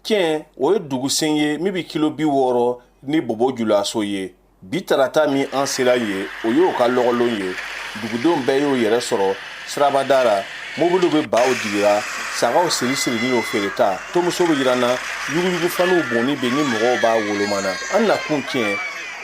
Tiɲɛ, o ye dugusen ye min bɛ kilo 60 ni Bobo Julaso ye. Bi tarata min an sera ye, o y'o ka lɔgɔlon ye. Dugudenw bɛɛ y'o yɛrɛ sɔrɔ sirabada ra. Mobiliw bɛ baw jigira, sagaw siri sirinin o feereta tomuso bɛ yiranna, yuguyugufaniw bonni bɛ ni mɔgɔw b'a wolomana. An nakun tiɲɛ,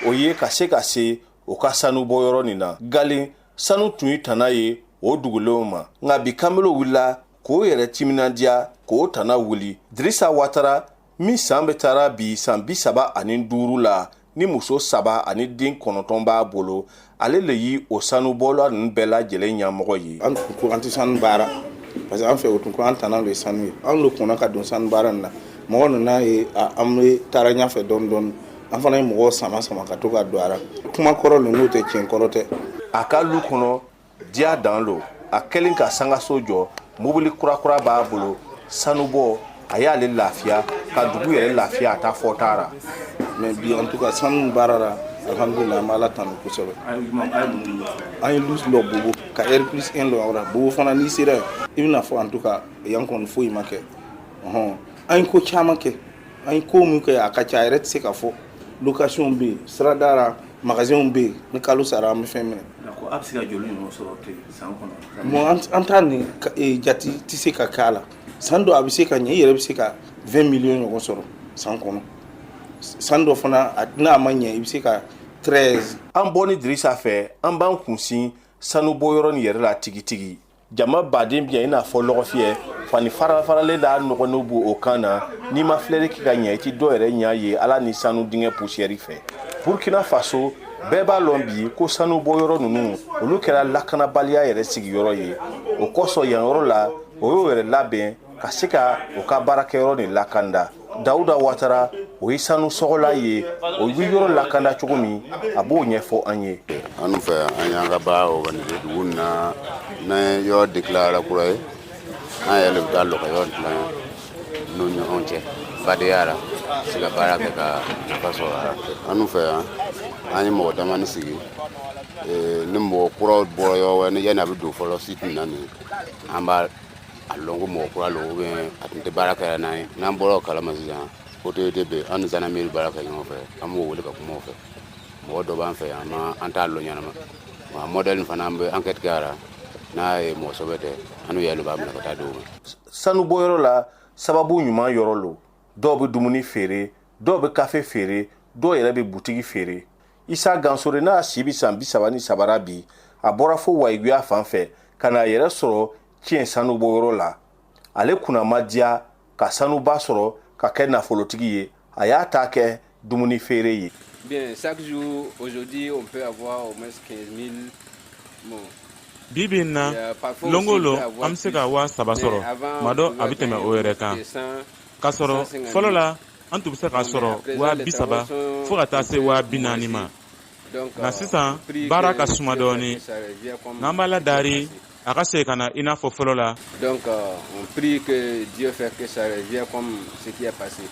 o ye ka se ka se o ka sanu bɔyɔrɔ nin na. Galen sanu tun ye tana ye o dugulenw ma, nka bi kanbelew wulila k'o yɛrɛ timinandiya k'o tana wuli. Dirisa Watara min san bɛ taara bi san 35 la, ni muso saba ani den 9 b'a bolo, ale le yi o sanubɔla ninnu bɛɛ lajɛlen ɲɛmɔgɔ ye. An tun ko an tɛ sanu baara, parce que an fɛ, o tun ko an tana de ye sanu ye. An de kɔnna ka don sanu baara nin na. Mɔgɔ nana ye, an bɛ taara ɲɛfɛ dɔɔni dɔɔni. An fana ye mɔgɔw sama sama ka to ka don a la. Kuma kɔrɔ ninnu tɛ, tiɲɛ kɔrɔ tɛ. A ka lu kɔnɔ diya dan lo. A kɛlen ka sangaso jɔ, mobili kurakura b'a bolo. Sanubɔ a y'ale lafiya ka dugu yɛrɛ lafiya, a ta fɔ taara. Mais bi, en tout cas, sanu baara la, alhamdulillah, an bɛ Ala tanu kosɛbɛ. An ye lu lɔ Bobo ka R plus 1 lɔ la Bobo fana. N'i sera yen, i bɛna fɔ en tout cas yan kɔni foyi ma kɛ. Ɔhɔn, an ye ko caman kɛ. An ye ko min kɛ, a ka ca, a yɛrɛ tɛ se ka fɔ. Location bɛ yen sirada la, magasin bɛ yen. Ni kalo sara, an bɛ fɛn minɛ. A bɛ se ka joli ɲɔgɔn sɔrɔ ten san kɔnɔ? Bon, an t'a nin jate tɛ se ka k'a la. San dɔ a bɛ se ka ɲɛ, i yɛrɛ bɛ se ka 20 millions ɲɔgɔn sɔrɔ san kɔnɔ. San dɔ fana, n'a ma ɲɛ, i bɛ se ka 13. An bɔ ni Dirisa fɛ, an b'an kunsin sanubɔyɔrɔ nin yɛrɛ la tigitigi. Jama baden bi yan i n'a fɔ lɔgɔfiyɛ fani fara faralen da nɔgɔninw b'o o kan na. N'i ma filɛli kɛ ka ɲɛ, i ti dɔ yɛrɛ ɲɛ ye Ala ni sanu dingɛ poussière fɛ. Burkina Faso, bɛɛ b'a lɔn bi ko sanubɔyɔrɔ ninnu, olu kɛra lakanabaliya yɛrɛ sigiyɔrɔ ye. O kosɔn, yan yɔrɔ la, o y'o yɛrɛ labɛn ka se ka o ka baarakɛyɔrɔ nin lakanda. Dawuda Watara, o ye sanu sɔgɔla ye. O bɛ yɔrɔ lakanda cogo min, a b'o ɲɛfɔ an ye. An fɛ, an y'an ka baara organiser dugu nin na. N'an ye yɔrɔ déclarer kura ye, an yɛrɛ de bɛ taa lɔ ka yɔrɔ dilan n'u ɲɔgɔn cɛ fadenya la, se ka baara kɛ ka nafa sɔrɔ a la. An fɛ yan, an ye mɔgɔ damani sigi. Ni mɔgɔ kuraw bɔra yɔrɔ wɛrɛ, ni yanni a bɛ don fɔlɔ site na nin, an b'a a lɔn ko mɔgɔ kura don ou bien a tun tɛ baara kɛra n'an ye. N'an bɔra o kalama sisan, autorité bɛ yen, an ni gendarmerie baara kɛ ɲɔgɔn fɛ, an b'o wele ka kuma o fɛ. Mɔgɔ dɔ b'an fɛ yan, an t'a lɔn ɲɛnama wa modèle fana, an bɛ enquête kɛ a la. N'a ye mɔgɔ sɛbɛ tɛ, an n'u yɛrɛ b'a minɛ ka taa di o ma. Sanubɔyɔrɔ la, sababu ɲuman yɔrɔ lo. Dɔw bɛ dumuni feere, dɔw bɛ kafe feere, dɔw yɛrɛ bɛ butigi feere. Isa Gansore, n'a si bɛ san 33 ra bi, a bɔra fo Wayiguya fan fɛ ka n'a yɛrɛ sɔrɔ tiɲɛ sanubɔyɔrɔ la. Ale kunna ma diya ka sanuba sɔrɔ ka kɛ nafolotigi ye, a y'a ta kɛ dumuni feere ye. Bien, chaque jour, aujourd'hui, on peut avoir au moins 15 000. Bon. Bi bi in na, lon o lon, an bɛ se ka 3000 sɔrɔ. Tuma dɔ, a bɛ tɛmɛ o yɛrɛ kan. K'a sɔrɔ fɔlɔ la, an tun bɛ se k'a sɔrɔ 30 000 fo ka taa se 40 000 ma. Nka sisan, baara ka suma dɔɔni. N'an b'a la dari a ka segin ka na i n'a fɔ fɔlɔ la. Donc, on prie que Dieu fait que ça revienne comme ce qui est passé.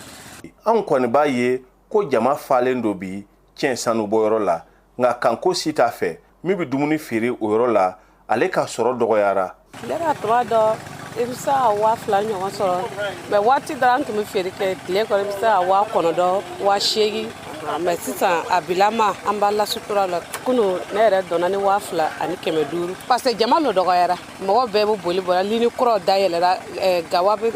Anw kɔni b'a ye ko jama falen don bi tiɲɛ sanubɔyɔrɔ la, nka kanko si t'a fɛ. Min bɛ dumuni feere o yɔrɔ la, ale ka sɔrɔ dɔgɔyara. Ne ka tuma dɔ, i bɛ se ka 2000 ɲɔgɔn sɔrɔ, mais waati dɔ an tun bɛ feere kɛ tile kɔnɔ, i bɛ se ka 9,000, 8,000. Mais sisan a bilama, an b'a la sutura la. Kunu, ne yɛrɛ dɔnna ni 2500, parce que jama lo dɔgɔyara. Mɔgɔ bɛɛ bɛ boli bɔra lini kuraw dayɛlɛra. Gawa bɛ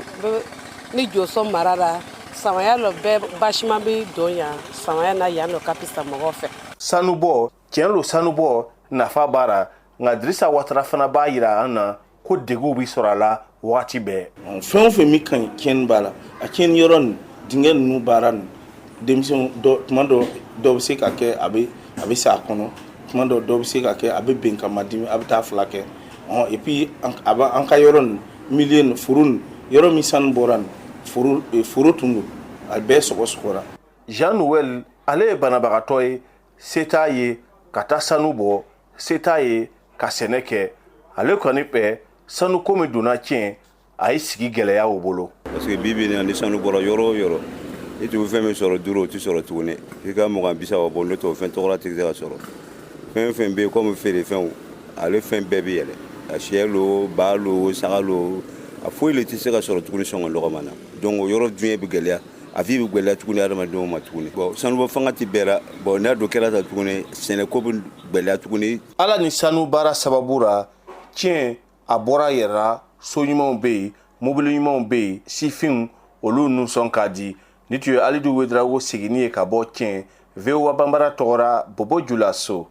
ni Josɔn mara la, samaya lɔ bɛɛ basiman bɛ don yan samaya na yan lɔ ka fisa mɔgɔw fɛ. Sanubɔ tiɲɛ lo, sanubɔ nafa b'a la, nka Dirisa Watara fana b'a yira an na ko deguw bɛ sɔrɔ a la wagati bɛɛ. Fɛn o fɛn min ka ɲi, tiɲɛni b'a la. A tiɲɛni yɔrɔ nin, dingɛ ninnu baara nin, denmisɛnw dɔ, tuma dɔ, dɔ bɛ se ka kɛ a bɛ sa a kɔnɔ. Tuma dɔ, dɔ bɛ se ka kɛ a bɛ ben ka ma dimi, a bɛ taa fila kɛ. Et puis a b'an ka yɔrɔ nin milieu nin, foro nin, yɔrɔ min sanu bɔra nin, foro, foro tun don, a bɛɛ sɔgɔ sɔgɔra. Jean Noël, ale ye banabagatɔ ye. Se t'a ye ka taa sanu bɔ, se t'a ye ka sɛnɛ kɛ. Ale kɔni fɛ, sanuko min donna tiɲɛ, a ye sigi gɛlɛya o bolo. Parce que bi bi in na, ni sanu bɔra yɔrɔ o yɔrɔ, i tun bɛ fɛn min sɔrɔ duuru, o tɛ sɔrɔ tuguni. I ka 20, 30 bɔ, n'o tɛ o fɛn tɔgɔla tɛ se ka sɔrɔ. Fɛn fɛn bɛ yen komi feerefɛnw, ale fɛn bɛɛ bɛ yɛlɛ. A sɛ lo, ba lo, saga lo, A foyi le tɛ se ka sɔrɔ tuguni sɔngɔ lɔgɔma na. Donc o yɔrɔ duɲɛ bɛ gɛlɛya, a vie bɛ gɛlɛya tuguni adamadenw ma tuguni. Bon, sanubɔ fanga tɛ bɛɛ la. Bon, n'a don kɛra ta tuguni, sɛnɛko bɛ gɛlɛya tuguni. Ala ni sanu baara sababu ra, tiɲɛ a bɔra yɛrɛ la. So ɲumanw bɛ yen, mobili ɲumanw bɛ yen, sifinw olu nusɔn ka di. Ni tun ye Alidu Wedrago seginni ye ka bɔ tiɲɛ, VOA Banbara tɔgɔra, Bobo Julaso.